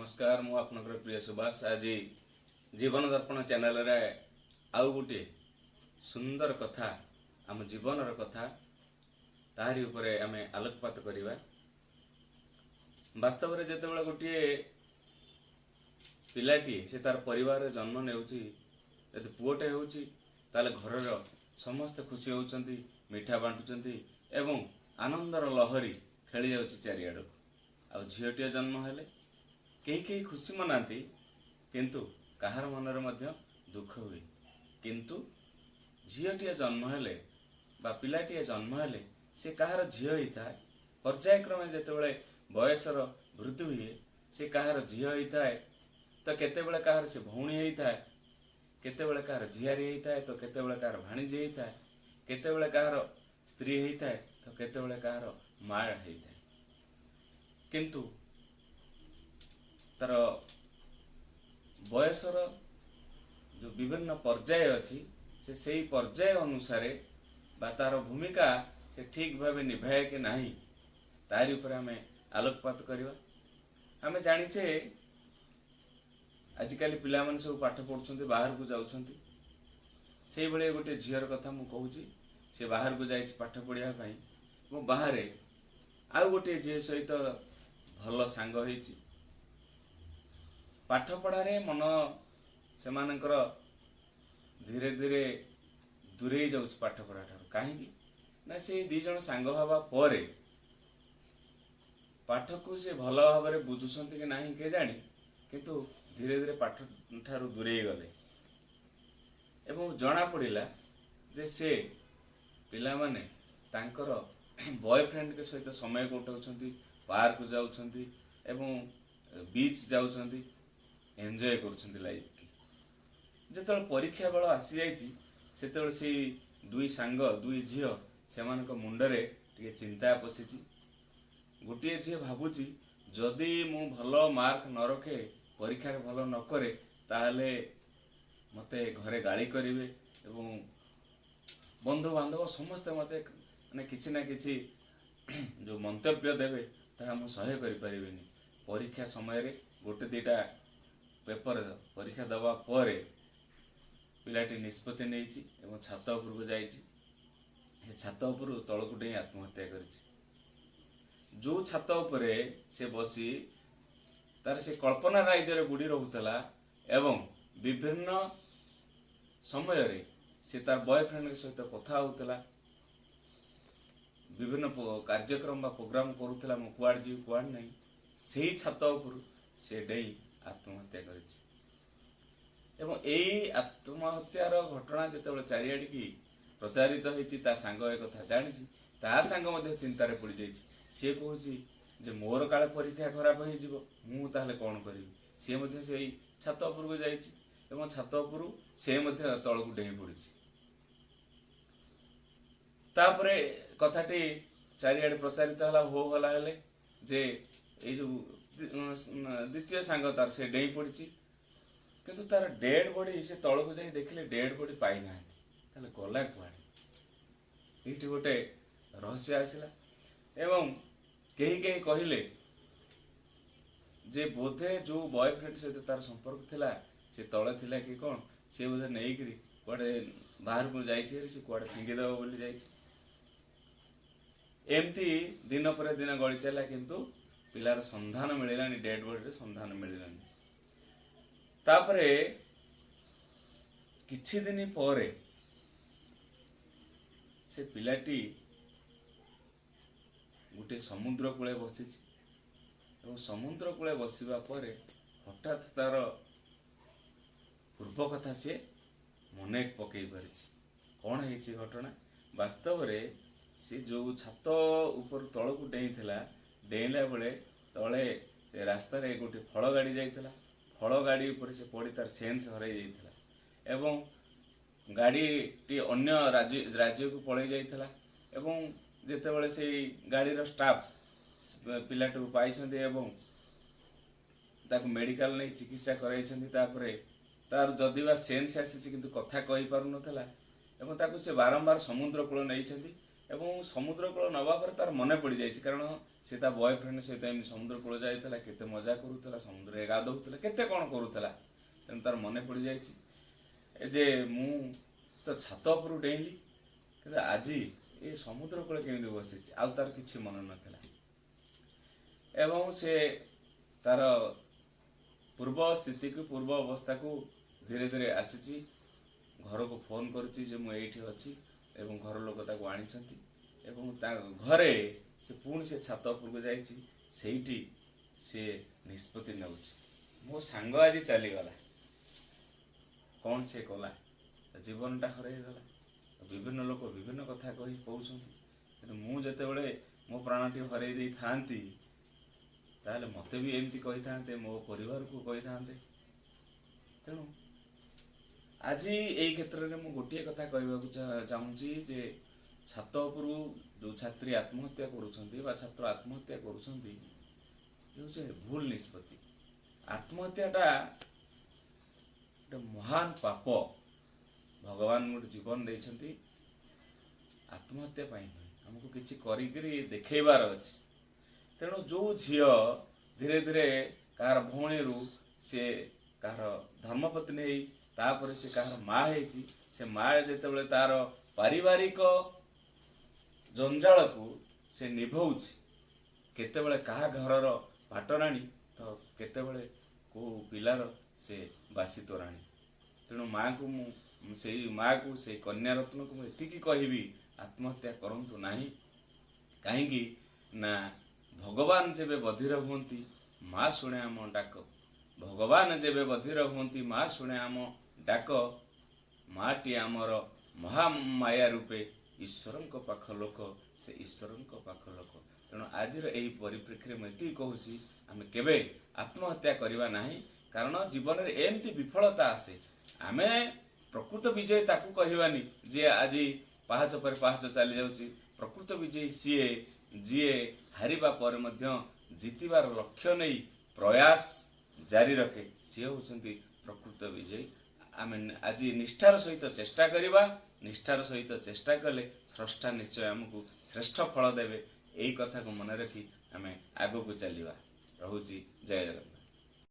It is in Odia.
ନମସ୍କାର, ମୁଁ ଆପଣଙ୍କର ପ୍ରିୟ ସୁଭାଷ। ଆଜି ଜୀବନ ଦର୍ପଣ ଚ୍ୟାନେଲରେ ଆଉ ଗୋଟିଏ ସୁନ୍ଦର କଥା, ଆମ ଜୀବନର କଥା, ତାହାରି ଉପରେ ଆମେ ଆଲୋକପାତ କରିବା। ବାସ୍ତବରେ ଯେତେବେଳେ ଗୋଟିଏ ପିଲାଟିଏ ସେ ତାର ପରିବାରରେ ଜନ୍ମ ନେଉଛି, ଯଦି ପୁଅଟେ ହେଉଛି ତାହେଲେ ଘରର ସମସ୍ତେ ଖୁସି ହେଉଛନ୍ତି, ମିଠା ବାଣ୍ଟୁଛନ୍ତି ଏବଂ ଆନନ୍ଦର ଲହରୀ ଖେଳି ଯାଉଛି ଚାରିଆଡ଼କୁ। ଆଉ ଝିଅଟିଏ ଜନ୍ମ ହେଲେ କେହି କେହି ଖୁସି ମନାନ୍ତି, କିନ୍ତୁ କାହାର ମନରେ ମଧ୍ୟ ଦୁଃଖ ହୁଏ। କିନ୍ତୁ ଝିଅଟିଏ ଜନ୍ମ ହେଲେ ବା ପିଲାଟିଏ ଜନ୍ମ ହେଲେ ସେ କାହାର ଝିଅ ହେଇଥାଏ। ପର୍ଯ୍ୟାୟକ୍ରମେ ଯେତେବେଳେ ବୟସର ବୃଦ୍ଧି ହୁଏ, ସେ କାହାର ଝିଅ ହେଇଥାଏ ତ କେତେବେଳେ କାହାର ସେ ଭଉଣୀ ହେଇଥାଏ, କେତେବେଳେ କାହାର ଝିଆରୀ ହେଇଥାଏ ତ କେତେବେଳେ କାହାର ଭାଣିଜୀ ହେଇଥାଏ, କେତେବେଳେ କାହାର ସ୍ତ୍ରୀ ହେଇଥାଏ ତ କେତେବେଳେ କାହାର ମା ହେଇଥାଏ। କିନ୍ତୁ ତାର ବୟସର ଯୋଉ ବିଭିନ୍ନ ପର୍ଯ୍ୟାୟ ଅଛି, ସେ ସେଇ ପର୍ଯ୍ୟାୟ ଅନୁସାରେ ବା ତାର ଭୂମିକା ସେ ଠିକ ଭାବେ ନିଭାଏ କି ନାହିଁ, ତାରି ଉପରେ ଆମେ ଆଲୋକପାତ କରିବା। ଆମେ ଜାଣିଛେ, ଆଜିକାଲି ପିଲାମାନେ ସବୁ ପାଠ ପଢୁଛନ୍ତି, ବାହାରକୁ ଯାଉଛନ୍ତି। ସେଇଭଳି ଗୋଟେ ଝିଅର କଥା ମୁଁ କହୁଛି। ସେ ବାହାରକୁ ଯାଇଛି ପାଠ ପଢିବା ପାଇଁ ଏବଂ ବାହାରେ ଆଉ ଗୋଟିଏ ଝିଅ ସହିତ ଭଲ ସାଙ୍ଗ ହେଇଛି। ପାଠ ପଢାରେ ମନ ସେମାନଙ୍କର ଧୀରେ ଧୀରେ ଦୂରେଇ ଯାଉଛି ପାଠ ପଢା ଠାରୁ। କାହିଁକି ନା ସେ ଦି ଜଣ ସାଙ୍ଗ ହେବା ପରେ ପାଠକୁ ସେ ଭଲ ଭାବରେ ବୁଝୁଛନ୍ତି କି ନାହିଁ କେଜାଣି, କିନ୍ତୁ ଧୀରେ ଧୀରେ ପାଠ ଠାରୁ ଦୂରେଇ ଗଲେ ଏବଂ ଜଣା ପଡ଼ିଲା ଯେ ସେ ପିଲାମାନେ ତାଙ୍କର ବୟଫ୍ରେଣ୍ଡଙ୍କ ସହିତ ସମୟ କଟାଉଛନ୍ତି, ପାର୍କ ଯାଉଛନ୍ତି ଏବଂ ବିଚ୍ ଯାଉଛନ୍ତି, ଏନ୍ଜୟ କରୁଛନ୍ତି ଲାଇଫ୍। ଯେତେବେଳେ ପରୀକ୍ଷା ବେଳ ଆସିଯାଇଛି, ସେତେବେଳେ ସେଇ ଦୁଇ ସାଙ୍ଗ, ଦୁଇ ଝିଅ, ସେମାନଙ୍କ ମୁଣ୍ଡରେ ଟିକେ ଚିନ୍ତା ପଶିଛି। ଗୋଟିଏ ଝିଅ ଭାବୁଛି, ଯଦି ମୁଁ ଭଲ ମାର୍କ ନ ରଖେ, ପରୀକ୍ଷାରେ ଭଲ ନ କରେ, ତାହେଲେ ମୋତେ ଘରେ ଗାଳି କରିବେ ଏବଂ ବନ୍ଧୁବାନ୍ଧବ ସମସ୍ତେ ମୋତେ ମାନେ କିଛି ନା କିଛି ଯୋଉ ମନ୍ତବ୍ୟ ଦେବେ, ତାହା ମୁଁ ସହ୍ୟ କରିପାରିବିନି। ପରୀକ୍ଷା ସମୟରେ ଗୋଟେ ଦିଟା ପେପର ପରୀକ୍ଷା ଦେବା ପରେ ପିଲାଟି ନିଷ୍ପତ୍ତି ନେଇଛି ଏବଂ ଛାତ ଉପରକୁ ଯାଇଛି। ସେ ଛାତ ଉପରୁ ତଳକୁ ଡେଇଁ ଆତ୍ମହତ୍ୟା କରିଛି। ଯୋଉ ଛାତ ଉପରେ ସେ ବସି ତାର ସେ କଳ୍ପନା ରାଇଜରେ ବୁଡି ରହୁଥିଲା ଏବଂ ବିଭିନ୍ନ ସମୟରେ ସେ ତାର ବୟଫ୍ରେଣ୍ଡଙ୍କ ସହିତ କଥା ହଉଥିଲା, ବିଭିନ୍ନ କାର୍ଯ୍ୟକ୍ରମ ବା ପ୍ରୋଗ୍ରାମ କରୁଥିଲା, ମୁଁ କୁଆଡେ ଯିବି କୁଆଡେ ନାହିଁ, ସେଇ ଛାତ ଉପରୁ ସେ ଡେଇଁ ଆତ୍ମହତ୍ୟା କରିଛି। ଏବଂ ଏଇ ଆତ୍ମହତ୍ୟାର ଘଟଣା ଯେତେବେଳେ ଚାରିଆଡ଼ିକି ପ୍ରଚାରିତ ହେଇଛି, ତା ସାଙ୍ଗ ଏ କଥା ଜାଣିଛି, ତା ସାଙ୍ଗ ମଧ୍ୟ ଚିନ୍ତାରେ ପଡ଼ିଯାଇଛି। ସିଏ କହୁଛି ଯେ ମୋର କାଳେ ପରୀକ୍ଷା ଖରାପ ହେଇଯିବ, ମୁଁ ତାହେଲେ କଣ କରିବି? ସିଏ ମଧ୍ୟ ସେଇ ଛାତ ଉପରକୁ ଯାଇଛି ଏବଂ ଛାତ ଉପରୁ ସେ ମଧ୍ୟ ତଳକୁ ଡେଇଁ ପଡ଼ିଛି। ତାପରେ କଥାଟି ଚାରିଆଡେ ପ୍ରଚାରିତ ହେଲା, ହୋ ହଲା ହେଲେ ଯେ ଏଇ ଯୋଉ ଦ୍ୱିତୀୟ ସାଙ୍ଗ ତାର, ସେ ଡେଇଁ ପଡ଼ିଛି, କିନ୍ତୁ ତାର ଡେଡ୍ ବଡି ସେ ତଳକୁ ଯାଇ ଦେଖିଲେ ଡେଡ୍ ବଡି ପାଇନାହାନ୍ତି। ତାହେଲେ ଗଲା କୁଆଡେ? ଏଇଠି ଗୋଟେ ରହସ୍ୟ ଆସିଲା ଏବଂ କେହି କେହି କହିଲେ ଯେ ବୋଧେ ଯୋଉ ବୟଫ୍ରେଣ୍ଡ ସହିତ ତାର ସମ୍ପର୍କ ଥିଲା, ସେ ତଳେ ଥିଲା କି କଣ, ସେ ବୋଧେ ନେଇକିରି କୁଆଡେ ବାହାରକୁ ଯାଇଛି ହେରି, ସେ କୁଆଡେ ଫିଙ୍ଗିଦେବ ବୋଲି ଯାଇଛି। ଏମିତି ଦିନ ପରେ ଦିନ ଗଳି ଚାଲିଲା, କିନ୍ତୁ ପିଲାର ସନ୍ଧାନ ମିଳିଲାନି, ଡେଡ୍ ବଡିର ସନ୍ଧାନ ମିଳିଲାନି। ତାପରେ କିଛି ଦିନ ପରେ ସେ ପିଲାଟି ଗୋଟେ ସମୁଦ୍ର କୂଳେ ବସିଛି ଏବଂ ସମୁଦ୍ର କୂଳେ ବସିବା ପରେ ହଠାତ୍ ତାର ପୂର୍ବ କଥା ସିଏ ମନେ ପକେଇ ପାରିଛି। କଣ ହେଇଛି ଘଟଣା? ବାସ୍ତବରେ ସେ ଯୋଉ ଛାତ ଉପରୁ ତଳକୁ ଡେଇଁଥିଲା, ଡେଇଁଲା ବେଳେ ତଳେ ସେ ରାସ୍ତାରେ ଗୋଟେ ଫଳ ଗାଡି ଯାଇଥିଲା। ଫଳ ଗାଡି ଉପରେ ସେ ପଡି ତାର ସେନ୍ସ ହରାଇ ଯାଇଥିଲା ଏବଂ ଗାଡିଟି ଅନ୍ୟ ରାଜ୍ୟକୁ ପଳେଇ ଯାଇଥିଲା। ଏବଂ ଯେତେବେଳେ ସେଇ ଗାଡିର ଷ୍ଟାଫ ପିଲାଟିକୁ ପାଇଛନ୍ତି ଏବଂ ତାକୁ ମେଡିକାଲ ନେଇ ଚିକିତ୍ସା କରାଇଛନ୍ତି, ତାପରେ ତାର ଯଦି ବା ସେନ୍ସ ଆସିଛି, କିନ୍ତୁ କଥା କହିପାରୁନଥିଲା ଏବଂ ତାକୁ ସେ ବାରମ୍ବାର ସମୁଦ୍ର କୂଳ ନେଇଛନ୍ତି। ଏବଂ ସମୁଦ୍ର କୂଳ ନେବା ପରେ ତାର ମନେ ପଡ଼ିଯାଇଛି, କାରଣ ସେ ତା ବୟଫ୍ରେଣ୍ଡ ସହିତ ଏମିତି ସମୁଦ୍ର କୂଳ ଯାଇଥିଲା, କେତେ ମଜା କରୁଥିଲା, ସମୁଦ୍ରରେ ଗାଧଉଥିଲା, କେତେ କ'ଣ କରୁଥିଲା। ତେଣୁ ତାର ମନେ ପଡ଼ିଯାଇଛି ଯେ ମୁଁ ତ ଛାତ ଉପରୁ ଡେଇଁଲି, କିନ୍ତୁ ଆଜି ଏ ସମୁଦ୍ର କୂଳେ କେମିତି ବସିଛି, ଆଉ ତାର କିଛି ମନେ ନଥିଲା। ଏବଂ ସେ ତାର ପୂର୍ବ ସ୍ଥିତିକୁ, ପୂର୍ବ ଅବସ୍ଥାକୁ ଧୀରେ ଧୀରେ ଆସିଛି। ଘରକୁ ଫୋନ୍ କରିଛି ଯେ ମୁଁ ଏଇଠି ଅଛି, ଏବଂ ଘର ଲୋକ ତାକୁ ଆଣିଛନ୍ତି। ଏବଂ ତା ଘରେ ସେ ପୁଣି ସେ ଛାତ ଉପରକୁ ଯାଇଛି, ସେଇଠି ସିଏ ନିଷ୍ପତ୍ତି ନେଉଛି, ମୋ ସାଙ୍ଗ ଆଜି ଚାଲିଗଲା। କ'ଣ ସେ କଲା? ଜୀବନଟା ହରେଇଦେଲା। ବିଭିନ୍ନ ଲୋକ ବିଭିନ୍ନ କଥା କହି କହୁଛନ୍ତି, କିନ୍ତୁ ମୁଁ ଯେତେବେଳେ ମୋ ପ୍ରାଣଟି ହରେଇ ଦେଇଥାନ୍ତି, ତାହେଲେ ମୋତେ ବି ଏମିତି କହିଥାନ୍ତେ, ମୋ ପରିବାରକୁ କହିଥାନ୍ତେ। ତେଣୁ ଆଜି ଏଇ କ୍ଷେତ୍ରରେ ମୁଁ ଗୋଟିଏ କଥା କହିବାକୁ ଚାହୁଁଛି ଯେ ଛାତ ଉପରୁ ଯେଉଁ ଛାତ୍ରୀ ଆତ୍ମହତ୍ୟା କରୁଛନ୍ତି ବା ଛାତ୍ର ଆତ୍ମହତ୍ୟା କରୁଛନ୍ତି, ଏ ହେଉଛି ଭୁଲ ନିଷ୍ପତ୍ତି। ଆତ୍ମହତ୍ୟାଟା ଗୋଟେ ମହାନ ପାପ। ଭଗବାନ ଗୋଟେ ଜୀବନ ଦେଇଛନ୍ତି, ଆତ୍ମହତ୍ୟା ପାଇଁ ନୁହେଁ। ଆମକୁ କିଛି କରିକିରି ଦେଖେଇବାର ଅଛି। ତେଣୁ ଯେଉଁ ଝିଅ ଧୀରେ ଧୀରେ କାହାର ଭଉଣୀରୁ ସିଏ କାହାର ଧର୍ମପତ୍ନୀ ହେଇ, ତାପରେ ସେ କାହାର ମା ହେଇଛି, ସେ ମା ଯେତେବେଳେ ତାର ପାରିବାରିକ ଜଞ୍ଜାଳକୁ ସେ ନିଭଉଛି, କେତେବେଳେ କାହା ଘରର ପାଟରାଣୀ ତ କେତେବେଳେ କେଉଁ ପିଲାର ସେ ବାସି ତୋରାଣୀ। ତେଣୁ ମାଆକୁ ମୁଁ, ସେଇ ମାଆକୁ, ସେଇ କନ୍ୟାରତ୍ନକୁ ମୁଁ ଏତିକି କହିବି, ଆତ୍ମହତ୍ୟା କରନ୍ତୁ ନାହିଁ। କାହିଁକି ନା ଭଗବାନ ଯେବେ ବଧିର ହୁଅନ୍ତି, ମା ଶୁଣେ ଆମ ଡାକ। ଭଗବାନ ଯେବେ ବଧିର ହୁଅନ୍ତି, ମା ଶୁଣେ ଆମ ଡାକ। ମାଟି ଆମର ମହାମାୟା ରୂପେ ଈଶ୍ୱରଙ୍କ ପାଖ ଲୋକ, ସେ ଈଶ୍ୱରଙ୍କ ପାଖ ଲୋକ। ତେଣୁ ଆଜିର ଏହି ପରିପ୍ରେକ୍ଷୀରେ ମୁଁ ଏତିକି କହୁଛି, ଆମେ କେବେ ଆତ୍ମହତ୍ୟା କରିବା ନାହିଁ। କାରଣ ଜୀବନରେ ଏମିତି ବିଫଳତା ଆସେ। ଆମେ ପ୍ରକୃତ ବିଜୟୀ ତାକୁ କହିବାନି ଯିଏ ଆଜି ପାହାଚ ପରେ ପାହାଚ ଚାଲି ଯାଉଛି। ପ୍ରକୃତ ବିଜୟୀ ସିଏ ଯିଏ ହାରିବା ପରେ ମଧ୍ୟ ଜିତିବାର ଲକ୍ଷ୍ୟ ନେଇ ପ୍ରୟାସ ଜାରି ରଖେ, ସିଏ ହେଉଛନ୍ତି ପ୍ରକୃତ ବିଜୟୀ। ଆମେ ଆଜି ନିଷ୍ଠାର ସହିତ ଚେଷ୍ଟା କରିବା। ନିଷ୍ଠାର ସହିତ ଚେଷ୍ଟା କଲେ ସ୍ରଷ୍ଟା ନିଶ୍ଚୟ ଆମକୁ ଶ୍ରେଷ୍ଠ ଫଳ ଦେବେ। ଏଇ କଥାକୁ ମନେ ରଖି ଆମେ ଆଗକୁ ଚାଲିବା। ରହୁଛି, ଜୟ ଜଗନ୍ନାଥ।